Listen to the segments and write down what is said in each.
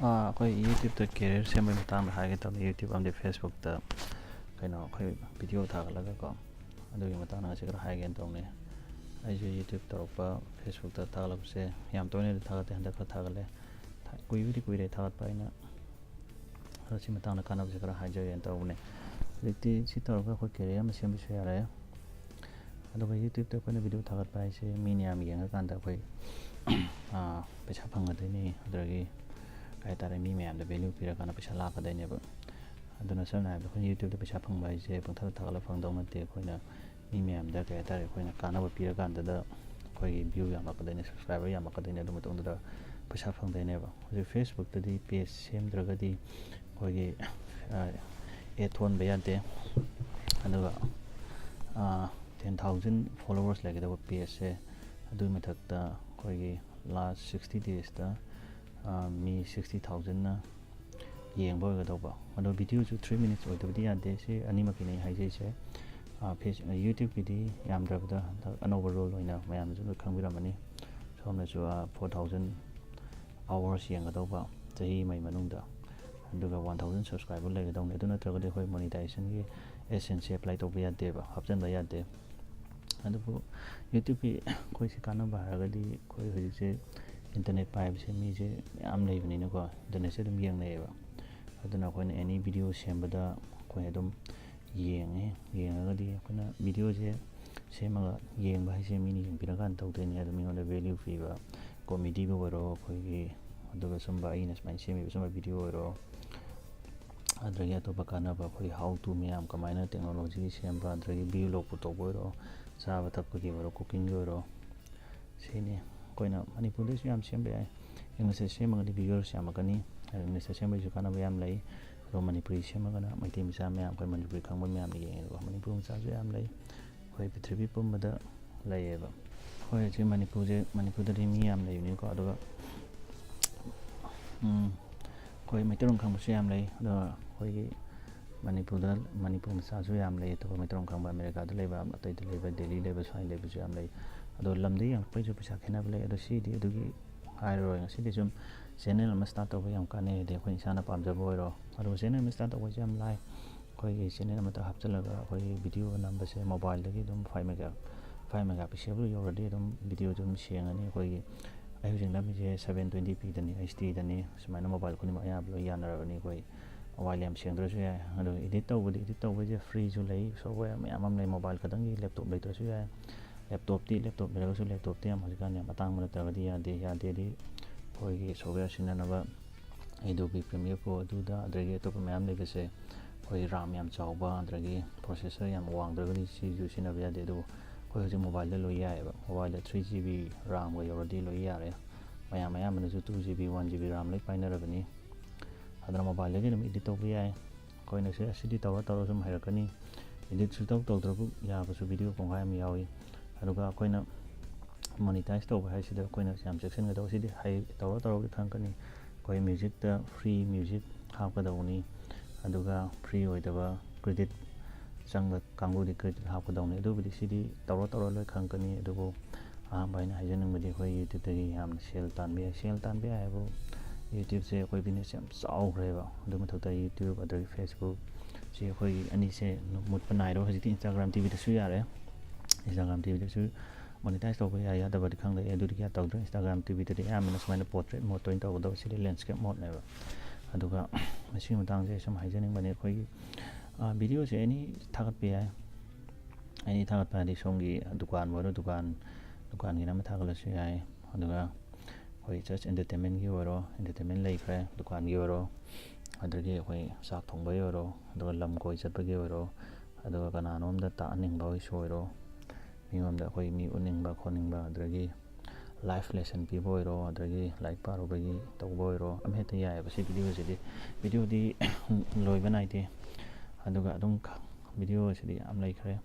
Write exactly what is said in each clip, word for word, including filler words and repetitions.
ꯑꯩꯈꯣꯏ ꯌꯨꯇ꯭ꯌꯨꯕꯇ ꯀꯦꯔꯤꯌꯔ ꯁꯦꯝꯕꯒꯤ ꯃꯇꯥꯡꯗ ꯍꯥꯏꯒꯦ ꯇꯧꯅꯤ꯫ ꯌꯨꯇ꯭ꯌꯨꯕ ꯑꯃꯗꯤ ꯐꯦꯁꯕꯨꯛꯇ ꯀꯩꯅꯣ ꯑꯩꯈꯣꯏ ꯚꯤꯗꯤꯑꯣ ꯊꯥꯒꯠꯂꯒꯀꯣ, ꯑꯗꯨꯒꯤ ꯃꯇꯥꯡꯗ ꯉꯁꯤ ꯈꯔ ꯍꯥꯏꯒꯦꯅ ꯇꯧꯅꯤ꯫ ꯑꯩꯁꯨ ꯌꯨꯇ꯭ꯌꯨꯕ ꯇꯧꯔꯛꯄ, ꯐꯦꯁꯕꯨꯛꯇ ꯊꯥꯒꯠꯂꯛꯄꯁꯦ ꯌꯥꯝ ꯇꯣꯏꯅꯗꯤ ꯊꯥꯒꯠꯇꯦ, ꯍꯟꯗꯛ ꯈꯔ ꯊꯥꯒꯠꯂꯦ꯫ ꯊꯥ-, ꯀꯨꯏꯕꯨꯗꯤ ꯀꯨꯏꯔꯦ ꯊꯥꯒꯠꯄ꯫ ꯑꯩꯅ ꯑꯗꯣ ꯁꯤ ꯃꯇꯥꯡꯗ ꯀꯥꯟꯅꯕꯁꯦ ꯈꯔ ꯍꯥꯏꯖꯒꯦꯅ ꯇꯧꯕꯅꯦ꯫ ꯍꯧꯖꯤꯛꯇꯤ ꯁꯤ ꯇꯧꯔꯒ ꯑꯩꯈꯣꯏ ꯀꯦꯔꯤꯌꯔ ꯑꯃ ꯁꯦꯝꯕꯁꯨ ꯌꯥꯔꯦ꯫ ꯑꯗꯨꯒ ꯌꯨꯇ꯭ꯌꯨꯕꯇ ꯑꯩꯈꯣꯏꯅ ꯚꯤꯗꯤꯑꯣ ꯊꯥꯒꯠꯄ ꯍꯥꯏꯁꯦ ꯃꯤ ꯃꯌꯥꯝ ꯌꯦꯡꯉꯀꯥꯟꯗ ꯑꯩꯈꯣꯏ, ꯑꯥ, ꯄꯩꯁꯥ ꯐꯪꯒꯗꯣꯏꯅꯤ, ꯑꯗꯨꯗꯒꯤ ꯀꯩ ꯍꯥꯏꯇꯥꯔꯦ, ꯃꯤ ꯃꯌꯥꯝꯗ ꯚꯦꯂ꯭ꯌꯨ ꯄꯤꯔꯀꯥꯟꯗ ꯄꯩꯁꯥ ꯂꯥꯛꯀꯗꯣꯏꯅꯦꯕ꯫ ꯑꯗꯨꯅ ꯁꯝꯅ ꯍꯥꯏꯔꯕꯗ ꯑꯩꯈꯣꯏꯅ ꯌꯨꯇ꯭ꯌꯨꯕꯇ ꯄꯩꯁꯥ ꯐꯪꯕ ꯍꯥꯏꯁꯦ ꯄꯪꯊꯥꯗ ꯊꯥꯒꯠꯂꯒ ꯐꯪꯗꯧ ꯅꯠꯇꯦ꯫ ꯑꯩꯈꯣꯏꯅ ꯃꯤ ꯃꯌꯥꯝꯗ ꯀꯩ ꯍꯥꯏꯇꯥꯔꯦ, ꯑꯩꯈꯣꯏꯅ ꯀꯥꯟꯅꯕ ꯄꯤꯔꯀꯥꯟꯗꯗ ꯑꯩꯈꯣꯏꯒꯤ ꯚ꯭ꯌꯨ ꯌꯥꯝꯃꯛꯀꯗꯣꯏꯅꯦ, ꯁꯕꯁꯀ꯭ꯔꯥꯏꯕꯔ ꯌꯥꯝꯃꯛꯀꯗꯣꯏꯅꯦ, ꯑꯗꯨ ꯃꯇꯨꯡꯗꯨꯗ ꯄꯩꯁꯥ ꯐꯪꯗꯣꯏꯅꯦꯕ꯫ ꯍꯧꯖꯤꯛ ꯐꯦꯁꯕꯨꯛꯇꯗꯤ ꯄꯦꯖ ꯁꯦꯝꯗ꯭ꯔꯒꯗꯤ ꯑꯩꯈꯣꯏꯒꯤ, ꯑ, ꯑꯦꯗ ꯊꯣꯛꯍꯟꯕ ꯌꯥꯗꯦ꯫ ꯑꯗꯨꯒ, ꯑ, ten thousand followers ꯂꯩꯒꯗꯕ ꯄꯦꯖꯁꯦ, ꯑꯗꯨꯒꯤ ꯃꯊꯛꯇ ꯑꯩꯈꯣꯏꯒꯤ ꯂꯥꯁ sixty daysꯇ, ꯑ, ꯃꯤ sixty thousandꯅ ꯌꯦꯡꯕ ꯑꯣꯏꯒꯗꯧꯕ꯫ ꯑꯗꯣ ꯚꯤꯗꯤꯑꯣꯁꯨ three minutes ꯑꯣꯏꯗꯕꯗꯤ ꯌꯥꯗꯦ꯫ ꯁꯤ ꯑꯅꯤꯃꯛꯀꯤꯅꯦ ꯑꯩ ꯍꯥꯏꯖꯩꯁꯦ꯫ ꯑ, ꯐꯦꯁ-, ꯑ, ꯌꯨꯇ꯭ꯌꯨꯕꯀꯤꯗꯤ ꯌꯥꯝꯗ꯭ꯔꯕꯗ ꯍꯟꯗꯛ ꯑꯅꯧꯕ ꯔꯨꯜ ꯑꯣꯏꯅ ꯃꯌꯥꯝꯅꯁꯨ ꯂꯣꯏ ꯈꯪꯕꯤꯔꯝꯃꯅꯤ꯫ ꯁꯣꯝꯅꯁꯨ, ꯑ, four thousand hours ꯌꯦꯡꯒꯗꯧꯕ ꯆꯍꯤ ꯑꯃꯒꯤ ꯃꯅꯨꯡꯗ, ꯑꯗꯨꯒ one thousand subscriber ꯂꯩꯒꯗꯧꯅꯤ꯫ ꯑꯗꯨ ꯅꯠꯇ꯭ꯔꯒꯗꯤ ꯑꯩꯈꯣꯏ ꯃꯣꯅꯤꯇꯥꯏꯖꯦꯁꯟꯒꯤ AdSenseꯁꯦ ꯑꯦꯄ꯭ꯂꯥꯏ ꯇꯧꯕ ꯌꯥꯗꯦꯕ, ꯍꯥꯞꯆꯤꯟꯕ ꯌꯥꯗꯦ꯫ ꯑꯗꯨꯕꯨ ꯌꯨꯇ꯭ꯌꯨꯕꯀꯤ ꯑꯩꯈꯣꯏꯁꯤ ꯀꯥꯟꯅꯕ ꯍꯥꯏꯔꯒꯗꯤ, ꯑꯩꯈꯣꯏ ꯍꯧꯖꯤꯛꯁꯦ ꯏꯟꯇꯔꯅꯦꯠ ꯄꯥꯏꯕꯁꯦ ꯃꯤꯁꯦ ꯃꯌꯥꯝ ꯂꯩꯕꯅꯤꯅꯀꯣ, ꯏꯟꯇꯔꯅꯦꯠꯁꯦ ꯑꯗꯨꯝ ꯌꯦꯡꯅꯩꯌꯦꯕ꯫ ꯑꯗꯨꯅ ꯑꯩꯈꯣꯏꯅ ꯑꯦꯅꯤ ꯚꯤꯗꯤꯑꯣ ꯁꯦꯝꯕꯗ ꯑꯩꯈꯣꯏ ꯑꯗꯨꯝ ꯌꯦꯡꯉꯦ꯫ ꯌꯦꯡꯉꯒꯗꯤ ꯑꯩꯈꯣꯏꯅ ꯚꯤꯗꯤꯑꯣꯁꯦ ꯁꯦꯝꯃꯒ ꯌꯦꯡꯕ ꯍꯥꯏꯁꯦ ꯃꯤꯅ ꯌꯦꯡꯕꯤꯔꯀꯥꯟꯗ ꯇꯧꯗꯣꯏꯅꯦ꯫ ꯑꯗꯨ ꯃꯤꯉꯣꯟꯗ ꯚꯦꯂ꯭ꯌꯨ ꯄꯤꯕ, ꯀꯣꯃꯦꯗꯤꯕꯨ ꯑꯣꯏꯔꯣ, ꯑꯩꯈꯣꯏꯒꯤ, ꯑꯗꯨꯒ ꯁꯨꯝꯕ ꯑꯩꯅ ꯁꯨꯃꯥꯏꯅ ꯁꯦꯝꯃꯤꯕ ꯁꯨꯝꯕ ꯚꯤꯗꯤꯑꯣ ꯑꯣꯏꯔꯣ, ꯑꯗꯨꯗꯒꯤ ꯑꯇꯣꯞꯄ ꯀꯥꯟꯅꯕ ꯑꯩꯈꯣꯏꯒꯤ how to ꯃꯌꯥꯝ, ꯀꯃꯥꯏꯅ ꯇꯦꯛꯅꯣꯂꯣꯖꯤꯒꯤ ꯁꯦꯝꯕ, ꯑꯗꯨꯗꯒꯤ ꯚ꯭ꯌꯨ ꯂꯣꯛꯄꯨ ꯇꯧꯕ ꯑꯣꯏꯔꯣ, ꯆꯥꯕ ꯊꯛꯄꯒꯤ ꯑꯣꯏꯔꯣ, ꯀꯨꯀꯤꯡꯒꯤ ꯑꯣꯏꯔꯣ, ꯁꯤꯅꯤ꯫ ꯑꯩꯈꯣꯏꯅ ꯃꯅꯤꯄꯨꯔꯗꯁꯨ ꯌꯥꯝ ꯁꯦꯝꯕ ꯌꯥꯏ꯫ ꯏꯪꯂꯤꯁꯇ ꯁꯦꯝꯃꯒꯗꯤ ꯚ꯭ꯌꯨꯋꯔꯁ ꯌꯥꯝꯃꯛꯀꯅꯤ꯫ ꯏꯪꯂꯤꯁꯇ ꯁꯦꯝꯕꯒꯤꯁꯨ ꯀꯥꯟꯅꯕ ꯌꯥꯝ ꯂꯩ꯫ ꯑꯗꯣ ꯃꯅꯤꯄꯨꯔꯤ ꯁꯦꯝꯃꯒꯅ ꯃꯩꯇꯩ ꯃꯆꯥ ꯃꯌꯥꯝ, ꯑꯩꯈꯣꯏ ꯃꯅꯤꯄꯨꯔꯤ ꯈꯪꯕ ꯃꯌꯥꯝꯅ ꯌꯦꯡꯉꯦꯕꯀꯣ꯫ ꯃꯅꯤꯄꯨꯔ ꯃꯆꯥꯁꯨ ꯌꯥꯝ ꯂꯩ꯫ ꯑꯩꯈꯣꯏ ꯄ꯭ꯔꯤꯊꯤꯕꯤ ꯄꯨꯝꯕꯗ ꯂꯩꯌꯦꯕ꯫ ꯑꯩꯈꯣꯏ ꯍꯧꯖꯤꯛ ꯃꯅꯤꯄꯨꯔꯁꯦ, ꯃꯅꯤꯄꯨꯔꯗꯗꯤ ꯃꯤ ꯌꯥꯝ ꯂꯩꯕꯅꯤꯀꯣ꯫ ꯑꯗꯨꯒ, ꯎꯝ, ꯑꯩꯈꯣꯏ ꯃꯩꯇꯩꯂꯣꯟ ꯈꯪꯕꯁꯨ ꯌꯥꯝ ꯂꯩ꯫ ꯑꯗꯨꯒ ꯑꯩꯈꯣꯏꯒꯤ ꯃꯅꯤꯄꯨꯔꯗ, ꯃꯅꯤꯄꯨꯔ ꯃꯆꯥꯁꯨ ꯌꯥꯝ ꯂꯩ꯫ ꯑꯇꯣꯞꯄ ꯃꯩꯇꯩꯂꯣꯟ ꯈꯪꯕ ꯑꯃꯦꯔꯤꯀꯥꯗ ꯂꯩꯕ, ꯑꯇꯩꯗ ꯂꯩꯕ, ꯗꯦꯜꯂꯤ ꯂꯩꯕ, ꯁ꯭ꯋꯥꯏꯗ ꯂꯩꯕꯁꯨ ꯌꯥꯝ ꯂꯩ꯫ ꯑꯗꯣ ꯂꯝꯗ ꯌꯦꯡꯉꯛꯄꯒꯤꯁꯨ ꯄꯩꯁꯥ ꯈꯦꯠꯅꯕ ꯂꯩ꯫ ꯑꯗꯣ ꯁꯤꯗꯤ ꯑꯗꯨꯒꯤ ꯍꯥꯏꯔꯔꯣꯏ꯫ ꯉꯁꯤꯗꯤ ꯁꯨꯝ ꯆꯦꯅꯦꯜ ꯑꯃ ꯁ꯭ꯇꯥꯔꯠ ꯇꯧꯕ ꯌꯥꯝ ꯀꯥꯟꯅꯩ, ꯍꯥꯏꯗꯤ ꯑꯩꯈꯣꯏ ꯏꯁꯥꯅ ꯄꯥꯝꯖꯕ ꯑꯣꯏꯔꯣ꯫ ꯑꯗꯨꯒ ꯆꯦꯅꯦꯜ ꯑꯃ ꯁ꯭ꯇꯥꯔꯠ ꯇꯧꯕꯁꯦ ꯌꯥꯝ ꯂꯥꯏ꯫ ꯑꯩꯈꯣꯏꯒꯤ ꯆꯦꯅꯦꯜ ꯑꯃꯠꯇ ꯍꯥꯞꯆꯤꯜꯂꯒ ꯑꯩꯈꯣꯏꯒꯤ ꯚꯤꯗꯤꯑꯣ ꯅꯝꯕꯁꯦ ꯃꯣꯕꯥꯏꯜꯗꯒꯤ ꯑꯗꯨꯝ ꯐꯥꯏꯚ ꯃꯦꯒꯥ ꯐꯥꯏꯚ ꯃꯦꯒꯥ ꯄꯤꯛꯁꯦꯜꯕꯨ ꯌꯧꯔꯗꯤ ꯑꯗꯨꯝ ꯚꯤꯗꯤꯑꯣꯁꯦ ꯑꯗꯨꯝ ꯁꯦꯡꯉꯅꯤ꯫ ꯑꯩꯈꯣꯏꯒꯤ ꯑꯩ ꯍꯧꯖꯤꯛ ꯅꯝꯃꯤꯁꯦ ꯁꯕꯦꯟ ꯇ꯭ꯋꯦꯟꯇꯤ ꯄꯤꯗꯅꯤ, ꯑꯩꯆ ꯗꯤꯗꯅꯤ, ꯁꯨꯃꯥꯏꯅ ꯃꯣꯕꯥꯏꯜ ꯈꯨꯗꯤꯡꯃꯛ ꯑꯌꯥꯝꯕ ꯂꯣꯏ ꯌꯥꯅꯔꯕꯅꯤ꯫ ꯑꯩꯈꯣꯏ ꯃꯣꯕꯥꯏꯜ ꯌꯥꯝ ꯁꯦꯡꯗ꯭ꯔꯁꯨ ꯌꯥꯏ꯫ ꯑꯗꯨꯒ ꯏꯗꯤꯠ ꯇꯧꯕꯗꯤ, ꯏꯗꯤꯠ ꯇꯧꯕꯁꯦ ꯐ꯭ꯔꯤꯁꯨ ꯂꯩ, ꯁꯣꯐꯋꯦꯌꯔ ꯃꯌꯥꯝ ꯑꯃ ꯂꯩ꯫ ꯃꯣꯕꯥꯏꯜ ꯈꯛꯇꯪꯒꯤ, ꯂꯦꯞꯇꯣꯞ ꯂꯩꯇ꯭ꯔꯁꯨ ꯌꯥꯏ꯫ ꯂꯦꯞꯇꯣꯞꯇꯤ, ꯂꯦꯞꯇꯣꯞ ꯂꯩꯔꯒꯁꯨ ꯂꯦꯞꯇꯣꯞꯇꯤ ꯌꯥꯝ ꯍꯧꯖꯤꯛꯀꯥꯟ ꯌꯥꯝ ꯑꯇꯥꯡꯕ ꯅꯠꯇ꯭ꯔꯒꯗꯤ ꯌꯥꯗꯦ꯫ ꯌꯥꯗꯦꯗꯤ ꯑꯩꯈꯣꯏꯒꯤ ꯁꯣꯐꯋꯦꯌꯔ ꯁꯤꯖꯤꯟꯅꯅꯕ Adobe Premiere Pro ꯑꯗꯨꯗ, ꯑꯗꯒꯤ ꯑꯇꯣꯞꯄ ꯃꯌꯥꯝ ꯂꯩꯕꯁꯦ ꯑꯩꯈꯣꯏ ꯔꯥꯝ ꯌꯥꯝ ꯆꯥꯎꯕ, ꯑꯗꯒꯤ ꯄ꯭ꯔꯣꯁꯦꯁꯔ ꯌꯥꯝ ꯋꯥꯡꯗ꯭ꯔꯒꯗꯤ ꯁꯤꯁꯨ ꯁꯤꯖꯤꯟꯅꯕ ꯌꯥꯗꯦ꯫ ꯑꯗꯨꯕꯨ ꯑꯩꯈꯣꯏ ꯍꯧꯖꯤꯛ ꯃꯣꯕꯥꯏꯜꯗ ꯂꯣꯏ ꯌꯥꯏꯑꯕ꯫ ꯃꯣꯕꯥꯏꯜꯗ ꯊ꯭ꯔꯤ ꯖꯤ ꯕꯤ ꯔꯥꯝꯒ ꯌꯧꯔꯗꯤ ꯂꯣꯏ ꯌꯥꯔꯦ꯫ ꯃꯌꯥꯝ ꯑꯌꯥꯝꯕꯅꯁꯨ two G B, one G B RAM ꯂꯣꯏ ꯄꯥꯏꯅꯔꯕꯅꯤ꯫ ꯑꯗꯨꯅ ꯃꯣꯕꯥꯏꯜꯗꯒꯤ ꯑꯗꯨꯝ ꯏꯗꯤꯠ ꯇꯧꯕ ꯌꯥꯏ꯫ ꯑꯩꯈꯣꯏꯅ ꯁꯤ, ꯑꯁꯤꯗꯤ ꯇꯧꯔ ꯇꯧꯔ ꯁꯨꯝ ꯍꯩꯔꯛꯀꯅꯤ꯫ ꯏꯗꯤꯠ ꯁꯨꯡꯇꯧ ꯇꯧꯗ꯭ꯔꯕ ꯌꯥꯕꯁꯨ ꯚꯤꯗꯤꯑꯣ ꯄꯨꯡꯈꯥꯏ ꯑꯃ ꯌꯥꯎꯏ꯫ ꯑꯗꯨꯒ ꯑꯩꯈꯣꯏꯅ ꯃꯣꯅꯤꯇꯥꯏꯁ ꯇꯧꯕ ꯍꯥꯏꯁꯤꯗ ꯑꯩꯈꯣꯏꯅ ꯌꯥꯝ ꯆꯦꯛꯁꯤꯟꯒꯗꯧꯕ꯫ ꯁꯤꯗꯤ ꯍꯩ, ꯇꯧꯔ ꯇꯧꯔꯒꯗꯤ ꯈꯪꯉꯛꯀꯅꯤ꯫ ꯑꯩꯈꯣꯏ ꯃ꯭ꯌꯨꯖꯤꯛꯇ ꯐ꯭ꯔꯤ ꯃ꯭ꯌꯨꯖꯤꯛ ꯍꯥꯞꯀꯗꯧꯕꯅꯤ, ꯑꯗꯨꯒ ꯐ꯭ꯔꯤ ꯑꯣꯏꯗꯕ ꯀ꯭ꯔꯦꯗꯤꯠ ꯆꯪꯕ ꯀꯥꯡꯕꯨꯗꯤ ꯀ꯭ꯔꯦꯗꯤꯠ ꯍꯥꯞꯀꯗꯧꯅꯤ꯫ ꯑꯗꯨꯕꯨꯗꯤ ꯁꯤꯗꯤ ꯇꯧꯔ ꯇꯧꯔ ꯂꯣꯏ ꯈꯪꯉꯛꯀꯅꯤ꯫ ꯑꯗꯨꯕꯨ ꯑꯍꯥꯟꯕ ꯑꯩꯅ ꯍꯥꯏꯖꯅꯤꯡꯕꯗꯤ ꯑꯩꯈꯣꯏ YouTubeꯇꯒꯤ ꯌꯥꯝꯅ ꯁꯦꯜ ꯇꯥꯟꯕ ꯌꯥꯏ꯫ ꯁꯦꯜ ꯇꯥꯟꯕ ꯌꯥꯏ ꯍꯥꯏꯕꯨ YouTubeꯁꯦ ꯑꯩꯈꯣꯏ business ꯌꯥꯝ ꯆꯥꯎꯈ꯭ꯔꯦꯕ꯫ ꯑꯗꯨ ꯃꯊꯛꯇ YouTube ꯑꯗꯒꯤ Facebook ꯁꯤ ꯑꯩꯈꯣꯏꯒꯤ ꯑꯅꯤꯁꯦ ꯃꯨꯠꯄ ꯅꯥꯏꯔꯣꯏ꯫ ꯍꯧꯖꯤꯛꯇꯤ Instagram TVꯗꯁꯨ ꯌꯥꯔꯦ꯫ Instagram TVꯗꯁꯨ ꯃꯣꯅꯤꯇꯥꯏꯁ ꯇꯧꯕ ꯌꯥꯏ ꯌꯥꯗꯕꯗꯤ ꯈꯪꯗꯦ꯫ ꯑꯩ ꯑꯗꯨꯗꯤ ꯀꯌꯥ ꯇꯧꯗ꯭ꯔꯦ꯫ Instagram TVꯗꯗꯤ ꯑꯌꯥꯝꯕꯅ ꯁꯨꯃꯥꯏꯅ portrait modeꯇ ꯑꯣꯏꯅ ꯇꯧꯒꯗꯕ꯫ ꯁꯤꯗꯤ landscape modeꯅꯦꯕ꯫ ꯑꯗꯨꯒ ꯃꯁꯤꯒꯤ ꯃꯇꯥꯡꯁꯦ ꯑꯩ ꯁꯨꯝ ꯍꯥꯏꯖꯅꯤꯡꯕꯅꯤ꯫ ꯑꯩꯈꯣꯏꯒꯤ, ꯑ, videoꯁꯦ any ꯊꯥꯒꯠꯄ ꯌꯥꯏ꯫ Any ꯊꯥꯒꯠꯄ ꯍꯥꯏꯗꯤ ꯁꯣꯝꯒꯤ ꯗꯨꯀꯥꯟꯕꯨ ꯑꯣꯏꯔꯣ, ꯗꯨꯀꯥꯟ, ꯗꯨꯀꯥꯟꯒꯤ ꯑꯃ ꯊꯥꯒꯠꯂꯁꯨ ꯌꯥꯏ꯫ ꯑꯗꯨꯒ ꯑꯩꯈꯣꯏ just entertainmentꯀꯤ ꯑꯣꯏꯔꯣ, entertainment ꯂꯩꯈ꯭ꯔꯦ, ꯗꯨꯀꯥꯟꯒꯤ ꯑꯣꯏꯔꯣ, ꯑꯗꯒꯤ ꯑꯩꯈꯣꯏ ꯆꯥꯛ ꯊꯣꯡꯕꯒꯤ ꯑꯣꯏꯔꯣ, ꯑꯗꯨꯒ ꯂꯝ ꯀꯣꯏ ꯆꯠꯄꯒꯤ ꯑꯣꯏꯔꯣ, ꯑꯗꯨꯒ ꯀꯅꯥꯅꯣꯝꯗ ꯇꯥꯛꯍꯟꯅꯤꯡꯕ ꯑꯣꯏꯁꯨ ꯑꯣꯏꯔꯣ, ꯃꯤꯉꯣꯟꯗ ꯑꯩꯈꯣꯏ ꯃꯤ ꯎꯠꯅꯤꯡꯕ ꯈꯣꯠꯅꯤꯡꯕ, ꯑꯗꯨꯗꯒꯤ life lesson ꯄꯤꯕ ꯑꯣꯏꯔꯣ, ꯑꯗꯒꯤ ꯂꯥꯏꯔꯤꯛ ꯄꯥꯔꯨꯕꯒꯤ ꯇꯧꯕ ꯑꯣꯏꯔꯣ, ꯑꯃ ꯍꯦꯛꯇ ꯌꯥꯏꯑꯕ ꯁꯤ videoꯁꯤꯗꯤ꯫ Videoꯗꯤ ꯂꯣꯏꯕ ꯅꯥꯏꯗꯦ꯫ ꯑꯗꯨꯒ ꯑꯗꯨꯝ videoꯁꯤꯗꯤ ꯌꯥꯝ ꯂꯩꯈ꯭ꯔꯦ꯫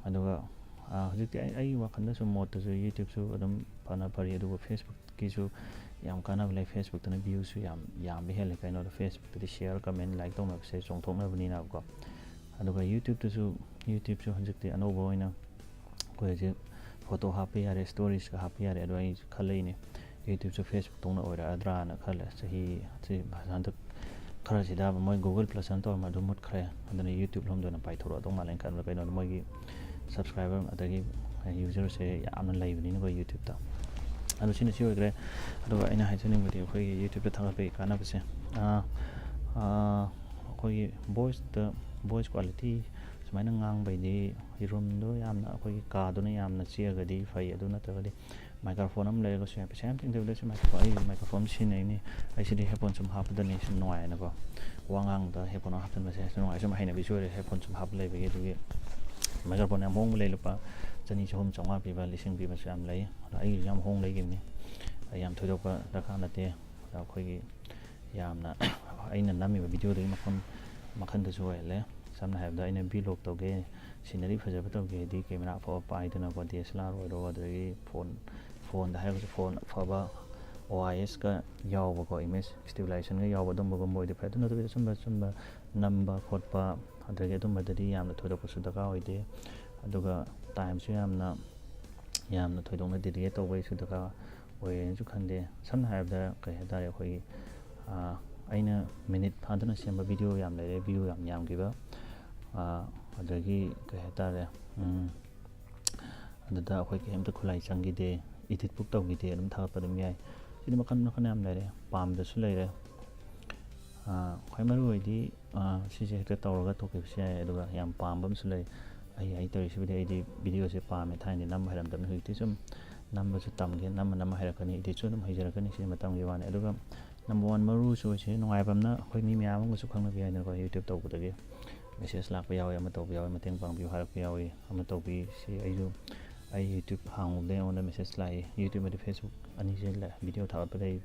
ꯑꯗꯨꯒ, ꯑ, ꯍꯧꯖꯤꯛꯇꯤ ꯑꯩ, ꯑꯩꯒꯤ ꯋꯥꯈꯜꯗꯁꯨ, ꯃꯣꯠꯇꯁꯨ YouTubeꯁꯨ ꯑꯗꯨꯝ ꯐꯅ ꯐꯔꯤ, ꯑꯗꯨꯕꯨ Facebookꯀꯤꯁꯨ ꯌꯥꯝ ꯀꯥꯟꯅꯕ ꯂꯩ꯫ Facebookꯇꯅ viewꯁꯨ ꯌꯥꯝ ꯌꯥꯝꯕ ꯍꯦꯜꯂꯦ꯫ ꯀꯩꯅꯣꯗ Facebookꯇꯗꯤ share, comment, like ꯇꯧꯅꯕꯁꯦ ꯆꯣꯡꯊꯣꯛꯅꯕꯅꯤꯅꯀꯣ꯫ ꯑꯗꯨꯒ YouTubeꯇꯁꯨ, YouTubeꯁꯨ ꯍꯧꯖꯤꯛꯇꯤ ꯑꯅꯧꯕ ꯑꯣꯏꯅ ꯑꯩꯈꯣꯏ ꯍꯧꯖꯤꯛ photo ꯍꯥꯞꯄ ꯌꯥꯔꯦ, storiesꯀ ꯍꯥꯞꯄ ꯌꯥꯔꯦ꯫ ꯑꯗꯣ ꯑꯩ ꯈꯜꯂꯛꯏꯅꯦ, YouTube ꯁꯨ Facebook ꯇꯧꯅ ꯑꯣꯏꯔꯛꯑꯗ꯭ꯔꯥꯅ ꯈꯜꯂꯦ꯫ ꯆꯍꯤ ꯁꯤ ꯍꯟꯗꯛ ꯈꯔꯁꯤꯗ ꯃꯣꯏ Google Plus ꯑꯅ ꯇꯧꯔꯝꯕ ꯑꯗꯨ ꯃꯨꯠꯈ꯭ꯔꯦ꯫ ꯑꯗꯨꯅ YouTube ꯂꯣꯝꯗ ꯑꯣꯏꯅ ꯄꯥꯏꯊꯣꯔꯛꯑꯗꯧ ꯃꯥꯜꯂꯦꯅ ꯈꯟꯕꯗ, ꯀꯩꯅꯣꯗ ꯃꯣꯏꯒꯤ subscriber ꯑꯗꯒꯤ user ꯁꯦ ꯌꯥꯝꯅ ꯂꯩꯕꯅꯤꯅꯀꯣ YouTube ꯇ꯫ ꯑꯗꯨ ꯁꯤꯅ ꯁꯤ ꯑꯣꯏꯈ꯭ꯔꯦ꯫ ꯑꯗꯨꯒ ꯑꯩꯅ ꯍꯥꯏꯖꯅꯤꯡꯕꯗꯤ ꯑꯩꯈꯣꯏꯒꯤ YouTube ꯇ ꯊꯥꯒꯠꯄꯒꯤ ꯀꯥꯟꯅꯕꯁꯦ, ꯑꯥ, ꯑꯥ, ꯑꯩꯈꯣꯏꯒꯤ voice ꯇ, voice quality ꯁꯨꯃꯥꯏꯅ ꯉꯥꯡꯕꯩꯗꯤ room ꯗꯣ ꯌꯥꯝꯅ, ꯑꯩꯈꯣꯏꯒꯤ ꯀꯥꯗꯨꯅ ꯌꯥꯝꯅ ꯆꯤꯛꯑꯒꯗꯤ ꯐꯩ꯫ ꯑꯗꯨ ꯅꯠꯇ꯭ꯔꯒꯗꯤ microphone ꯑꯃ ꯂꯩꯔꯒꯁꯨ ꯌꯥꯏ, ꯄꯩꯁꯥ ꯌꯥꯝ ꯇꯤꯡꯗꯕꯗꯁꯨ microphone, ꯑꯩ microphone ꯁꯤꯖꯤꯟꯅꯩꯅꯤ꯫ ꯑꯩ ꯁꯤꯗꯤ headphone ꯁꯨꯝ ꯍꯥꯞꯄꯗꯅꯤ ꯁꯨꯝ ꯅꯨꯡꯉꯥꯏꯌꯦꯅꯀꯣ, ꯋꯥ ꯉꯥꯡꯕꯗ headphone ꯑꯃ ꯍꯥꯞꯆꯤꯟꯕꯁꯦ ꯁꯨꯝ ꯅꯨꯡꯉꯥꯏ, ꯁꯨꯝ ꯍꯩꯅꯕꯤꯁꯨ ꯑꯣꯏꯔꯦ headphone ꯁꯨꯝ ꯍꯥꯞꯄ ꯂꯩꯕꯒꯤ꯫ ꯑꯗꯨꯒꯤ microphone ꯌꯥꯝ ꯍꯣꯡꯕ ꯂꯩ, ꯂꯨꯄꯥ ꯆꯅꯤ, ꯆꯍꯨꯝ, ꯆꯥꯝꯃꯉꯥ ꯄꯤꯕ, ꯂꯤꯁꯤꯡ ꯄꯤꯕꯁꯨ ꯌꯥꯝ ꯂꯩ꯫ ꯑꯗꯣ ꯑꯩꯒꯤꯁꯨ ꯌꯥꯝ ꯍꯣꯡ ꯂꯩꯈꯤꯕꯅꯤ꯫ ꯑꯩ ꯌꯥꯝ ꯊꯣꯏꯗꯣꯛꯄ ꯗꯔꯀꯥꯔ ꯅꯠꯇꯦ꯫ ꯑꯗ ꯑꯩꯈꯣꯏꯒꯤ ꯌꯥꯝꯅ ꯑꯩꯅ ꯅꯝꯃꯤꯕ video ꯗꯨꯒꯤ ꯃꯐꯝ ꯃꯈꯜꯗꯁꯨ ꯑꯣꯏꯍꯜꯂꯦ꯫ ꯁꯝꯅ ꯍꯥꯏꯔꯕꯗ ꯑꯩꯅ vlog ꯇꯧꯒꯦ, scenery ꯐꯖꯕ ꯇꯧꯒꯦ ꯍꯥꯏꯗꯤ camera ꯑꯐꯕ ꯄꯥꯏꯗꯅꯀꯣ, D S L R ꯑꯣꯏꯔꯣ, ꯑꯗꯒꯤ phone, phone ꯗ ꯍꯥꯏꯔꯒꯁꯨ phone ꯑꯐꯕ O I S ꯀ ꯌꯥꯎꯕꯀꯣ, image stabilization ꯒ ꯌꯥꯎꯕ ꯑꯗꯨꯝꯕꯒꯨꯝꯕ ꯑꯣꯏꯗꯤ ꯐꯩ꯫ ꯑꯗꯨ ꯅꯠꯇꯕꯤꯗ ꯑꯆꯨꯝꯕ ꯑꯆꯨꯝꯕ ꯅꯝꯕ ꯈꯣꯠꯄ ꯑꯗꯒꯤ ꯑꯗꯨꯝꯕꯗꯗꯤ ꯌꯥꯝꯅ ꯊꯣꯏꯗꯣꯛꯄꯁꯨ ꯗꯔꯀꯥꯔ ꯑꯣꯏꯗꯦ꯫ ꯑꯗꯨꯒ time ꯁꯨ ꯌꯥꯝꯅ, ꯌꯥꯝꯅ ꯊꯣꯏꯗꯣꯛꯅ dedicate ꯇꯧꯕꯒꯤꯁꯨ ꯗꯔꯀꯥꯔ ꯑꯣꯏꯌꯦꯅꯁꯨ ꯈꯟꯗꯦ꯫ ꯁꯝꯅ ꯍꯥꯏꯔꯕꯗ ꯀꯩ ꯍꯥꯏꯇꯥꯔꯦ, ꯑꯩꯈꯣꯏꯒꯤ, ꯑꯥ, ꯑꯩꯅ minute ꯐꯥꯗꯅ ꯁꯦꯝꯕ video ꯌꯥꯝ ꯂꯩꯔꯦ, view ꯌꯥꯝ ꯌꯥꯝꯈꯤꯕ꯫ ꯑꯥ, ꯑꯗꯒꯤ ꯀꯩ ꯍꯥꯏꯇꯥꯔꯦ, ꯎꯝ, ꯑꯗꯨꯗ ꯑꯩꯈꯣꯏ ꯀꯩꯝꯇ ꯈꯨꯠꯂꯥꯏ ꯆꯪꯈꯤꯗꯦ, edit ꯄꯨꯛ ꯇꯧꯈꯤꯗꯦ, ꯑꯗꯨꯝ ꯊꯥꯒꯠꯄ ꯑꯗꯨꯝ ꯌꯥꯏ꯫ ꯁꯤꯗꯤ ꯃꯈꯜ ꯃꯈꯜ ꯌꯥꯝ ꯂꯩꯔꯦ, ꯄꯥꯝꯗꯁꯨ ꯂꯩꯔꯦ꯫ ꯑꯥ, ꯈ꯭ꯋꯥꯏ ꯃꯔꯨ ꯑꯣꯏꯗꯤ, ꯑꯥ, ꯁꯤꯁꯦ ꯍꯦꯛꯇ ꯇꯧꯔꯒ ꯇꯣꯛꯈꯤꯕꯁꯨ ꯌꯥꯏ꯫ ꯑꯗꯨꯒ ꯌꯥꯝ ꯄꯥꯝꯕ ꯑꯃꯁꯨ ꯂꯩ꯫ ꯑꯩ, ꯑꯩ ꯇꯧꯔꯤꯁꯤꯕꯨꯗꯤ ꯑꯩꯗꯤ video ꯁꯦ ꯄꯥꯝꯃꯦ, ꯊꯥꯏꯅꯗꯤ ꯅꯝꯕ ꯍꯩꯔꯝꯗꯕꯅꯤ, ꯍꯧꯖꯤꯛꯇꯤ ꯁꯨꯝ ꯅꯝꯕꯁꯨ ꯇꯝꯒꯦ, ꯅꯝꯃ ꯅꯝꯃ ꯍꯩꯔꯛꯀꯅꯤ, edit ꯁꯨ ꯑꯗꯨꯝ ꯍꯩꯖꯔꯛꯀꯅꯤ, ꯁꯤꯒꯤ ꯃꯇꯝꯒꯤ ꯋꯥꯅꯤ꯫ ꯑꯗꯨꯒ number one ꯃꯔꯨꯁꯨ ꯑꯣꯏꯁꯦ ꯅꯨꯡꯉꯥꯏꯕ ꯑꯃꯅ ꯑꯩꯈꯣꯏ ꯃꯤ ꯃꯌꯥꯝ ꯑꯃꯒꯁꯨ ꯈꯪꯅꯕ ꯌꯥꯏꯗꯅꯀꯣ, YouTube ꯇꯧꯕꯗꯒꯤ message ꯂꯥꯛꯄ ꯌꯥꯎꯏ, ꯑꯃ ꯇꯧꯕ ꯌꯥꯎꯏ, ꯃꯇꯦꯡ ꯄꯥꯡꯕꯤꯌꯨ ꯍꯥꯏꯔꯛꯄ ꯌꯥꯎꯏ, ꯑꯃ ꯇꯧꯕꯤ꯫ ꯁꯤ ꯑꯩꯁꯨ, ꯑꯩ YouTube ꯍꯥꯡꯉꯨꯕꯗꯒꯤ ꯑꯩꯉꯣꯟꯗ message ꯂꯥꯛꯏ꯫ YouTube ꯑꯃꯗꯤ Facebook ꯑꯅꯤꯁꯦ ꯂ-, video ꯊꯥꯒꯠꯄꯗꯒꯤ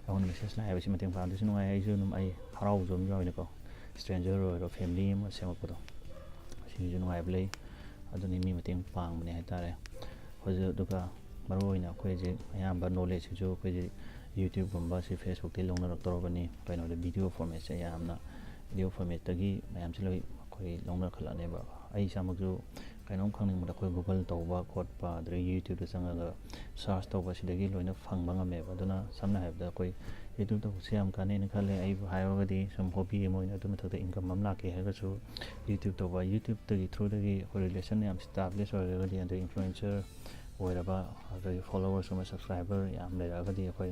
ꯑꯩꯉꯣꯟꯗ message ꯂꯥꯛꯑꯦꯕ꯫ ꯁꯤ ꯃꯇꯦꯡ ꯄꯥꯡꯗꯣꯏꯁꯨ ꯅꯨꯡꯉꯥꯏ, ꯑꯩꯁꯨ ꯑꯗꯨꯝ ꯑꯩ ꯍꯔꯥꯎꯕꯁꯨ ꯑꯗꯨꯝ ꯌꯥꯎꯏꯅꯀꯣ, stranger ꯑꯣꯏꯔꯣ, family ꯑꯃ ꯁꯦꯝꯃꯛꯄꯗꯣ, ꯁꯤꯒꯤꯁꯨ ꯅꯨꯡꯉꯥꯏꯕ ꯂꯩ꯫ ꯑꯗꯨꯅꯤ ꯃꯤ ꯃꯇꯦꯡ ꯄꯥꯡꯕꯅꯦ ꯍꯥꯏꯇꯥꯔꯦ꯫ ꯍꯧꯖꯤꯛ ꯑꯗꯨꯒ ꯃꯔꯨꯑꯣꯏꯅ ꯑꯩꯈꯣꯏ ꯍꯧꯖꯤꯛ ꯑꯌꯥꯝꯕ knowledge ꯁꯤꯁꯨ ꯑꯩꯈꯣꯏ ꯍꯧꯖꯤꯛ YouTube ꯒꯨꯝꯕ ꯁꯤ Facebook ꯇꯒꯤ ꯂꯧꯅꯔꯛꯇꯧꯔꯕꯅꯤ꯫ ꯀꯩꯅꯣꯗ video format ꯁꯦ ꯌꯥꯝꯅ, video format ꯇꯒꯤ ꯃꯌꯥꯝꯁꯤ ꯂꯣꯏ ꯑꯩꯈꯣꯏ ꯂꯧꯅꯔꯛꯈꯠꯂꯛꯑꯅꯦꯕ꯫ ꯑꯩ ꯏꯁꯥꯃꯛꯁꯨ ꯀꯩꯅꯣꯝ ꯈꯪꯅꯤꯡꯕꯗ ꯑꯩꯈꯣꯏ Google ꯇꯧꯕ ꯈꯣꯠꯄ, ꯑꯗꯨꯗꯒꯤ YouTube-ꯇ ꯆꯪꯉꯒ search ꯇꯧꯕ, ꯁꯤꯗꯒꯤ ꯂꯣꯏꯅ ꯐꯪꯕ ꯉꯝꯃꯦꯕ꯫ ꯑꯗꯨꯅ ꯁꯝꯅ ꯍꯥꯏꯔꯕꯗ ꯑꯩꯈꯣꯏ YouTube ꯇꯧꯕꯁꯦ ꯌꯥꯝ ꯀꯥꯟꯅꯩꯅ ꯈꯜꯂꯦ꯫ ꯑꯩꯕꯨ ꯍꯥꯏꯔꯒꯗꯤ ꯁꯨꯝ hobby ꯑꯃ ꯑꯣꯏꯅ, ꯑꯗꯨ ꯃꯊꯛꯇ income ꯑꯃ ꯂꯥꯛꯀꯦ ꯍꯥꯏꯔꯒꯁꯨ YouTube ꯇꯧꯕ, YouTube-ꯇꯒꯤ through-ꯗꯒꯤ ꯑꯩꯈꯣꯏ relation ꯌꯥꯝ establish ꯑꯣꯏꯔꯒꯗꯤ, ꯑꯗꯩ influencer ꯑꯣꯏꯔꯕ, ꯑꯗꯒꯤ followers ꯑꯃ, subscriber ꯌꯥꯝ ꯂꯩꯔꯛꯑꯒꯗꯤ ꯑꯩꯈꯣꯏ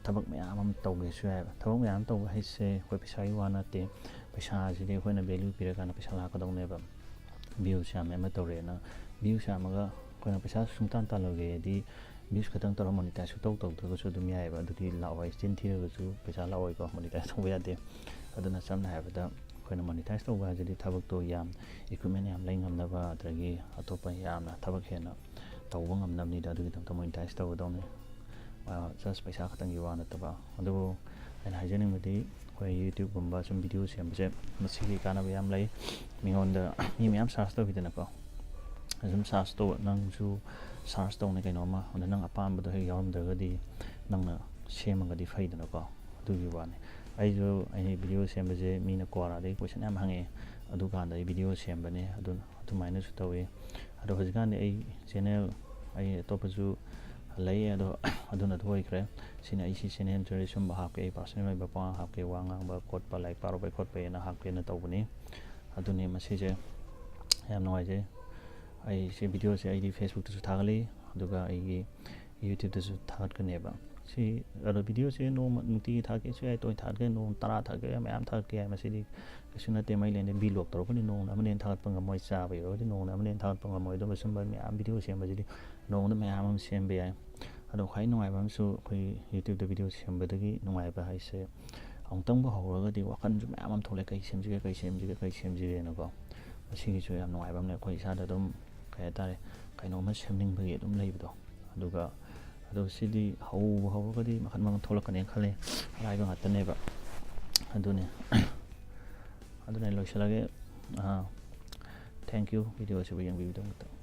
ꯊꯕꯛ ꯃꯌꯥꯝ ꯑꯃ ꯇꯧꯒꯦꯁꯨ ꯌꯥꯏꯕ꯫ ꯊꯕꯛ ꯃꯌꯥꯝ ꯇꯧꯕ ꯍꯥꯏꯁꯦ ꯑꯩꯈꯣꯏ ꯄꯩꯁꯥꯒꯤ ꯋꯥ ꯅꯠꯇꯦ꯫ ꯄꯩꯁꯥꯁꯤꯗꯤ ꯑꯩꯈꯣꯏꯅ value ꯄꯤꯔꯀꯥꯟꯗ ꯄꯩꯁꯥ ꯂꯥꯛꯀꯗꯧꯅꯦꯕ꯫ Views ꯌꯥꯝꯃꯦ ꯑꯃ ꯇꯧꯔꯦꯅ, views ꯌꯥꯝꯃꯒ ꯑꯩꯈꯣꯏꯅ ꯄꯩꯁꯥ ꯁꯨꯡꯇꯥꯟ ꯇꯥꯜꯂꯣꯏꯒꯦꯗꯤ views ꯈꯛꯇꯪ ꯇꯧꯔ monetize ꯁꯨꯡꯇꯧ ꯇꯧꯗ꯭ꯔꯒꯁꯨ ꯑꯗꯨꯝ ꯌꯥꯏꯑꯕ꯫ ꯑꯗꯨꯗꯤ ꯂꯥꯛꯑꯣꯏ, ꯆꯤꯟ ꯊꯤꯔꯒꯁꯨ ꯄꯩꯁꯥ ꯂꯥꯛꯑꯣꯏꯀꯣ, monetize ꯇꯧꯕ ꯌꯥꯗꯦ꯫ ꯑꯗꯨꯅ ꯁꯝꯅ ꯍꯥꯏꯔꯕꯗ ꯑꯩꯈꯣꯏꯅ monetize ꯇꯧꯕ ꯍꯥꯏꯁꯤꯗꯤ ꯊꯕꯛꯇꯣ ꯌꯥꯝ, equipment ꯌꯥꯝ ꯂꯩ ꯉꯝꯅꯕ, ꯑꯗꯒꯤ ꯑꯇꯣꯞꯄ ꯌꯥꯝꯅ ꯊꯕꯛ ꯍꯦꯟꯅ ꯇꯧꯕ ꯉꯝꯅꯕꯅꯤꯗ꯫ ꯑꯗꯨꯒꯤꯗꯃꯛꯇ monetize ꯇꯧꯒꯗꯧꯅꯤ꯫ Just ꯄꯩꯁꯥ ꯈꯛꯇꯪꯒꯤ ꯋꯥ ꯅꯠꯇꯕ꯫ ꯑꯗꯨꯕꯨ ꯑꯩꯅ ꯍꯥꯏꯖꯅꯤꯡꯕꯗꯤ ꯑꯩꯈꯣꯏ YouTube-ꯀꯨꯝꯕ ꯁꯨꯝ video ꯁꯦꯝꯕꯁꯦ ꯃꯁꯤꯒꯤ ꯀꯥꯟꯅꯕ ꯌꯥꯝ ꯂꯩ꯫ ꯃꯤꯉꯣꯟꯗ ꯃꯤ ꯃꯌꯥꯝ search ꯇꯧꯈꯤꯗꯅꯀꯣ, ꯁꯨꯝ search ꯇꯧ, ꯅꯪꯁꯨ search ꯇꯧꯅꯤ ꯀꯩꯅꯣꯝꯃ, ꯑꯗ ꯅꯪ ꯑꯄꯥꯝꯕꯗꯣ ꯍꯦꯛ ꯌꯥꯎꯔꯝꯗ꯭ꯔꯒꯗꯤ ꯅꯪꯅ ꯁꯦꯝꯃꯒꯗꯤ ꯐꯩꯗꯅꯀꯣ꯫ ꯑꯗꯨꯒꯤ ꯋꯥꯅꯤ꯫ ꯑꯩꯁꯨ ꯑꯩ video ꯁꯦꯝꯕꯁꯦ ꯃꯤꯅ Quora-ꯗꯒꯤ question ꯌꯥꯝ ꯍꯪꯉꯛꯑꯦ, ꯑꯗꯨꯀꯥꯟꯗ ꯑꯩ video ꯁꯦꯝꯕꯅꯦ꯫ ꯑꯗꯨ ꯑꯗꯨꯃꯥꯏꯅꯁꯨ ꯇꯧꯋꯤ꯫ ꯑꯗꯣ ꯍꯧꯖꯤꯛꯀꯥꯟꯗꯤ ꯑꯩ channel, ꯑꯩ ꯑꯇꯣꯞꯄꯁꯨ ꯂꯩ, ꯑꯗꯣ ꯑꯗꯨꯅ ꯑꯗꯨ ꯑꯣꯏꯈ꯭ꯔꯦ꯫ ꯁꯤꯅ ꯑꯩ ꯁꯤ channel ꯁꯤꯗ ꯁꯨꯝꯕ ꯍꯥꯞꯀꯦ, ꯑꯩ personal ꯑꯣꯏꯕ ꯄꯉꯥꯡ ꯍꯥꯞꯀꯦ, ꯋꯥ ꯉꯥꯡꯕ ꯈꯣꯠꯄ, ꯂꯥꯏꯔꯤꯛ ꯄꯥꯔꯨꯕꯩ ꯈꯣꯠꯄꯩꯅ ꯍꯥꯞꯀꯦꯅ ꯇꯧꯕꯅꯤ꯫ ꯑꯗꯨꯅꯤ ꯃꯁꯤꯁꯦ꯫ ꯌꯥꯝ ꯅꯨꯡꯉꯥꯏꯖꯩ꯫ ꯑꯩ ꯁꯤ video-ꯁꯦ ꯑꯩꯗꯤ Facebook-ꯇꯁꯨ ꯊꯥꯒꯠꯂꯤ, ꯑꯗꯨꯒ ꯑꯩꯒꯤ YouTube-ꯇꯁꯨ ꯊꯥꯒꯠꯀꯅꯦꯕ꯫ ꯁꯤ, ꯑꯗꯣ video-ꯁꯦ ꯅꯣꯡꯃ ꯅꯨꯡꯇꯤꯒꯤ ꯊꯥꯒꯠꯀꯦꯁꯨ ꯌꯥꯏ, ꯇꯣꯏꯅ ꯊꯥꯒꯠꯀꯦ, ꯅꯣꯡ ꯇꯔꯥ ꯊꯥꯒꯠꯀꯦ, ꯃꯌꯥꯝ ꯊꯥꯒꯠꯀꯦ ꯍꯥꯏ, ꯃꯁꯤꯗꯤ ꯀꯩꯁꯨ ꯅꯠꯇꯦ꯫ ꯃꯩ ꯂꯦꯟꯗꯦ, vlog ꯇꯧꯔꯛꯄꯅꯤ, ꯅꯣꯡꯃꯗ ꯑꯃꯅ ꯍꯦꯟꯅ ꯊꯥꯒꯠꯄ ꯉꯝꯃꯣꯏ, ꯆꯥꯕ ꯌꯧꯔꯒꯗꯤ ꯅꯣꯡꯃꯗ ꯑꯃꯅ ꯍꯦꯟꯅ ꯊꯥꯒꯠꯄ ꯉꯝꯃꯣꯏ꯫ ꯑꯗꯨꯒ ꯁꯨꯝꯕ ꯃꯌꯥꯝ video ꯁꯦꯝꯕꯁꯤꯗꯤ ꯅꯣꯡꯃꯗ ꯃꯌꯥꯝ ꯑꯃ ꯁꯦꯝꯕ ꯌꯥꯏ꯫ ꯑꯗꯣ ꯈ꯭ꯋꯥꯏ ꯅꯨꯡꯉꯥꯏꯕ ꯑꯃꯁꯨ ꯑꯩꯈꯣꯏ YouTube-ꯇ video ꯁꯦꯝꯕꯗꯒꯤ ꯅꯨꯡꯉꯥꯏꯕ ꯍꯥꯏꯁꯦ, ꯑꯃꯨꯛꯇꯪꯕꯨ ꯍꯧꯔꯒꯗꯤ ꯋꯥꯈꯜꯁꯨ ꯃꯌꯥꯝ ꯑꯃ ꯊꯣꯛꯂꯛꯑꯦ, "ꯀꯩ ꯁꯦꯝꯁꯤꯒꯦ, ꯀꯩ ꯁꯦꯝꯁꯤꯒꯦ, ꯀꯩ ꯁꯦꯝꯁꯤꯒꯦꯅꯀꯣ?" ꯃꯁꯤꯒꯤꯁꯨ ꯌꯥꯝ ꯅꯨꯡꯉꯥꯏꯕ ꯑꯃ ꯂꯩ꯫ ꯑꯩꯈꯣꯏ ꯏꯁꯥꯗ ꯑꯗꯨꯝ, ꯀꯩ ꯍꯥꯏꯇꯥꯔꯦ, ꯀꯩꯅꯣꯝꯃ ꯁꯦꯝꯅꯤꯡꯕꯒꯤ ꯑꯗꯨꯝ ꯂꯩꯕꯗꯣ꯫ ꯑꯗꯨꯒ, ꯑꯗꯣ ꯁꯤꯗꯤ ꯍꯧꯕꯨ ꯍꯧꯔꯒꯗꯤ ꯃꯈꯟ ꯃꯈꯟ ꯊꯣꯛꯂꯛꯀꯅꯦꯅ ꯈꯜꯂꯦ꯫ ꯑꯔꯥꯏꯕ ꯉꯥꯛꯇꯅꯦꯕ꯫ ꯑꯗꯨꯅꯤ꯫ ꯑꯗꯨꯅ ꯑꯩ ꯂꯣꯏꯁꯤꯜꯂꯒꯦ꯫ ꯑꯥ, thank you video ꯑꯁꯤꯕꯨ ꯌꯦꯡꯕꯤꯕꯒꯤꯗꯃꯛꯇ꯫